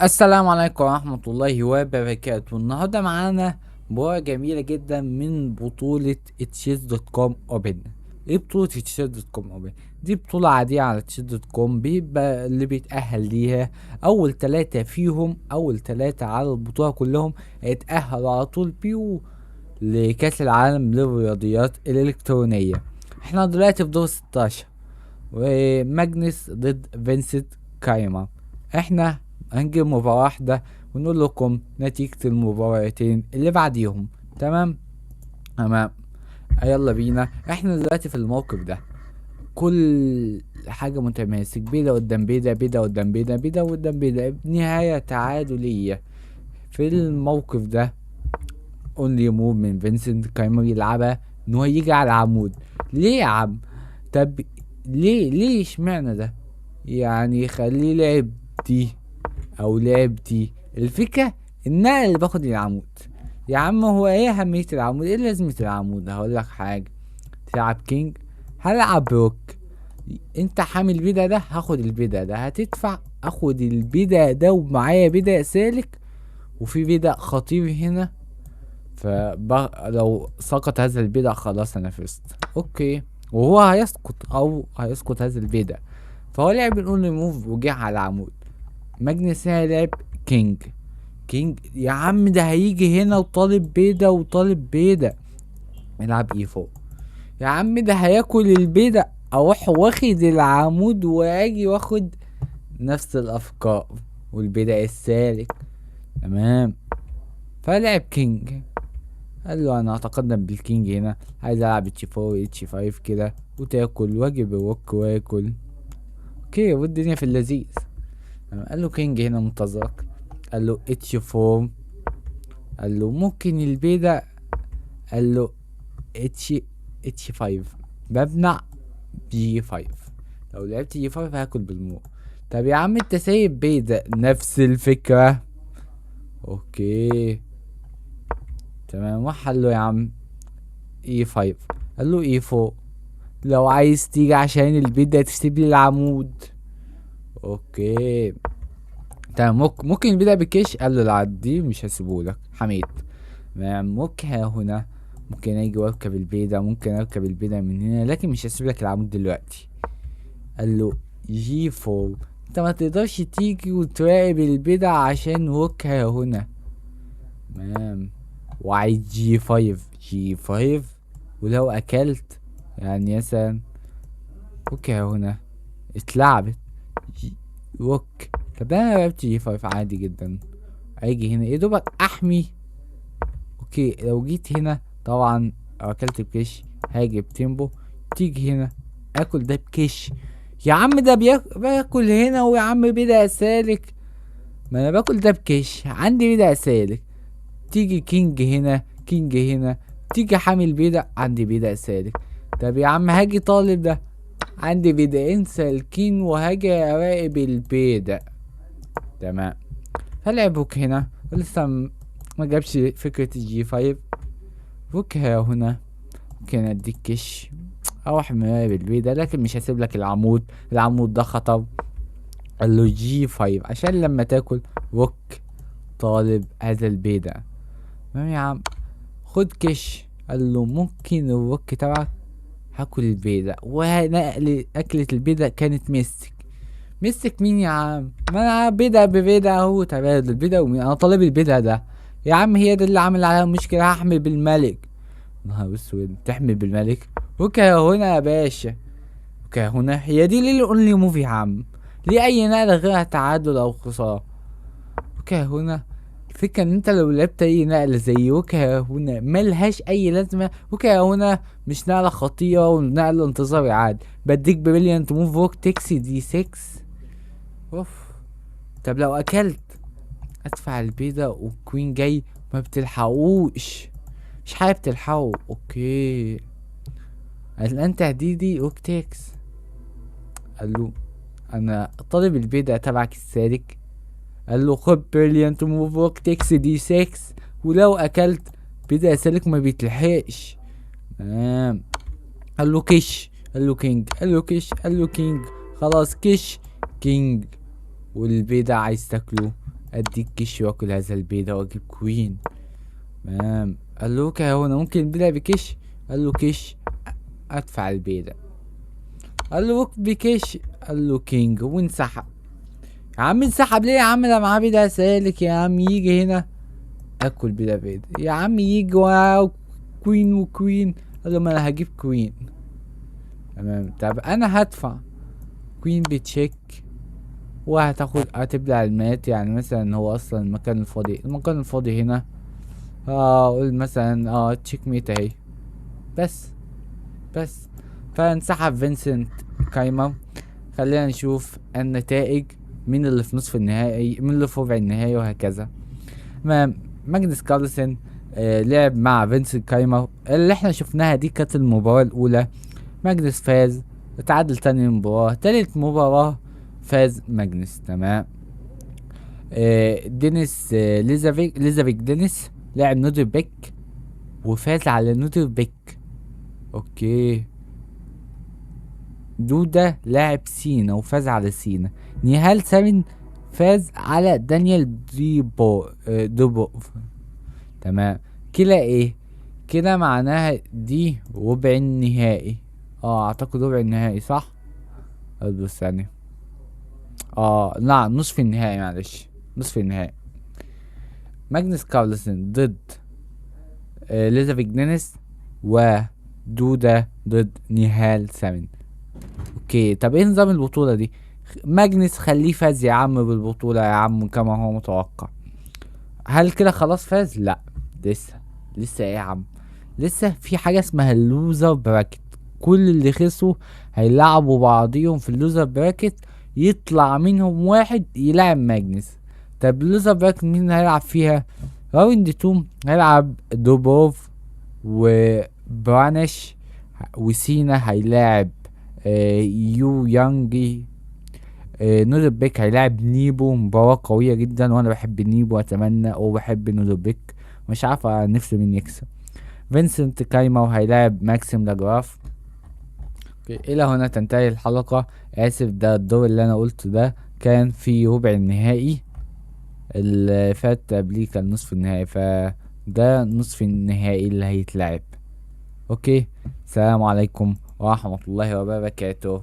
السلام عليكم ورحمة الله وبركاته. النهاردة معانا مباراة جميلة جدا من بطولة Chess.com Open. ايه بطولة Chess.com Open دي؟ بطولة عادية على Chess.com، بيبقى اللي بيتأهل ليها اول 3 فيهم، اول 3 على البطولة كلهم هيتأهلوا على طول بيو لكأس العالم للرياضيات الإلكترونية. احنا دلوقتي في دور 16 وماجنس ضد فينسنت كايما. احنا هنجيب مباراة واحدة ونقول لكم نتيجة المباراتين اللي بعديهم. تمام؟ تمام، يلا بينا. احنا دلوقتي في الموقف ده كل حاجة متماسك، بيضة قدام بيضة، بيضة قدام بيضة، بيضة قدام بيضة، نهاية تعادلية. في الموقف ده only move من فينسنت كايمر يلعبها ان هو يجي على العمود. ليه يا عم؟ طب ليه اشمعنى ده؟ خليه لعب دي او لعب دي. الفكرة ان انا اللي باخد العمود يا عم. هو ايه اهمية العمود؟ ايه لازمة العمود؟ هقول لك حاجة، تلعب king، هلعب rook. انت حامل بيضة ده، هاخد البيضة ده، هتدفع اخد البيضة ده، ومعايا بيضة سالك وفي بيضة خطير هنا، فلو سقط هذا البيضة خلاص انا فزت. okay، وهو هيسقط او هيسقط هذا البيضة، فهو لعب ال only move وجه على العمود. ماجنس هنا لعب king. king يا عم ده هيجي هنا وطالب بيضة وطالب بيضة. العب e four يا عم، ده هياكل البيضة. اروح واخد العمود واجي واخد نفس الافكار والبيضة السالك. تمام، فلعب king، قال له انا هتقدم بال king هنا، عايز العب اتش فور اتش فايف كده وتاكل واجيب ال rook واكل. okay، والدنيا في اللذيذ. تمام، قال له king هنا منتظرك. قال له اتش فور، قال له ممكن البيضة، قال له اتش فايف، ببنع جي فايف، لو لعبت جي فايف هاكل بالمو. طب يا عم انت سايب بيضة، نفس الفكرة. okay تمام، راح قال له يا عم e five، قال له e four، لو عايز تيجي عشان البيضة تسيب لي العمود. okay تمام، ممكن البيضة بكش، قال له لا دي مش هسيبهولك حميد. تمام، ممكن هنا، ممكن اجي واركب البيضة، ممكن اركب البيضة من هنا، لكن مش هسيب لك العمود دلوقتي. قال له g four، انت ما تقدرش تيجي وتراقب البيضة عشان rook ها هنا. تمام، وعايز g five، g five، ولو اكلت مثلا rook ها هنا اتلعبت rook. طب انا لعبت g five عادي جدا، اجي هنا يا دوبك احمي. okay لو جيت هنا طبعا اكلت بكش، هاجي ب tempo، تيجي هنا اكل ده بكش. يا عم ده باكل هنا، ويا عم بيضة سالك، ما انا باكل ده بكش، عندي بيضة سالك. تيجي king هنا، king هنا، تيجي حامل بيضة، عندي بيضة سالك. طب يا عم هاجي طالب ده، عندي بيضة، انسى ال king وهاجي اراقب البيضة. تمام، هلعب rook هنا، ولسه ما جابش فكرة ال g five. rook ها هنا، ممكن اديك كش اروح مراقب البيضة، لكن مش هسيب لك العمود، العمود ده خطر. قال له g five عشان لما تاكل rook طالب هذا البيضة. تمام يا عم، خد كش. قال له ممكن ال rook تبعك، هاكل البيضة. ونقل أكلة البيضة كانت mistake. mistake مين يا عم؟ ما انا بيضة ببيضة اهو، تبادل البيضة ومين؟ انا طالب البيضة ده يا عم، هي ده اللي عامل عليها مشكلة، هحمل بالملك. نهار اسود، تحمل بالملك؟ rook هنا يا باشا، rook هنا. هي دي ليه ال only move يا عم؟ ليه اي نقلة غيرها تعادل او خسارة؟ rook هنا. الفكرة ان انت لو لعبت اي نقلة زي rook هنا ملهاش اي لازمة. rook هنا مش نقلة خطيرة ونقلة انتظاري عادي، بديك brilliant move rook takes d 6. اوف، طب لو اكلت ادفع البيضة وال queen جاي، ما بتلحقوش، مش حابب تلحقه. okay الان تهديدي rook takes. قال له انا طالب البيضة تبعك السالك. قال له خد brilliant move rook takes d 6، ولو اكلت بيضة سالك ما بيتلحقش. تمام، قال له كش، قال له king، قال له كش، قال له king، خلاص كش king، والبيضة عايز تاكله. اديك كش واكل هذا البيدق واجيب queen. تمام. قال له okay هو انا ممكن البيدق بكش؟ قال له كش، ادفع البيدق. قال له بكش، قال له king، وانسحب. يا عم انسحب ليه يا عم؟ ده معاه بيدق سالك يا عم. يجي هنا اكل بيدق بيدق يا عم، يجي wow queen و queen. قال له ما انا هجيب queen. تمام. طب انا هدفع queen ب check وهتاخد، هتبلع المات. يعني مثلا هو اصلا المكان الفاضي، المكان الفاضي هنا، اقول مثلا checkmate اهي بس. فانسحب فينسنت كايما. خلينا نشوف النتائج، مين اللي في نصف النهائي، مين اللي في ربع النهائي، وهكذا. ماجنس كارلسن لعب مع فينسنت كايما. اللي احنا شفناها دي كانت المباراة الأولى، ماجنس فاز، تعادل تاني مباراة، تالت مباراة فاز ماجنس. تمام. دينيس، ليزافيك دينيس لعب نودربيك وفاز على نودربيك. okay. دودا لاعب سينا وفاز على سينا. نيهال سامين فاز على دانيال دوبو. تمام. كده ايه؟ كده معناها دي ربع النهائي. اعتقد ربع النهائي صح؟ اصبر ثانية. لا، نصف النهائي، معلش، نصف النهائي. ماجنس كارلسن ضد ليزافيك دينيس، ودودا ضد نيهال سامين. okay. طب ايه نظام البطولة دي؟ ماجنس خليه فاز يا عم بالبطولة يا عم كما هو متوقع. هل كده خلاص فاز؟ لا، لسه، لسه ايه يا عم؟ لسه في حاجة اسمها ال loser bracket. كل اللي خسروا هيلعبوا بعضيهم في ال loser bracket، يطلع منهم واحد يلعب ماجنس. طب ال loser bracket مين هيلعب فيها؟ round 2 هيلعب دوبوف وبرانش، وسينا هيلاعب يو يانجي، نودربيك هيلاعب نيبو. مباراة قوية جدا، وانا بحب نيبو، اتمنى، وبحب نودربيك، مش عارف نفسي مين يكسب. فينسنت كايما وهيلاعب ماكسيم لاجراف. okay، الى هنا تنتهي الحلقة. اسف، ده الدور اللي انا قلته ده كان في ربع النهائي، اللي فات قبليه كان نصف النهائي، فده نصف النهائي اللي هيتلعب. okay، السلام عليكم ورحمة الله وبركاته.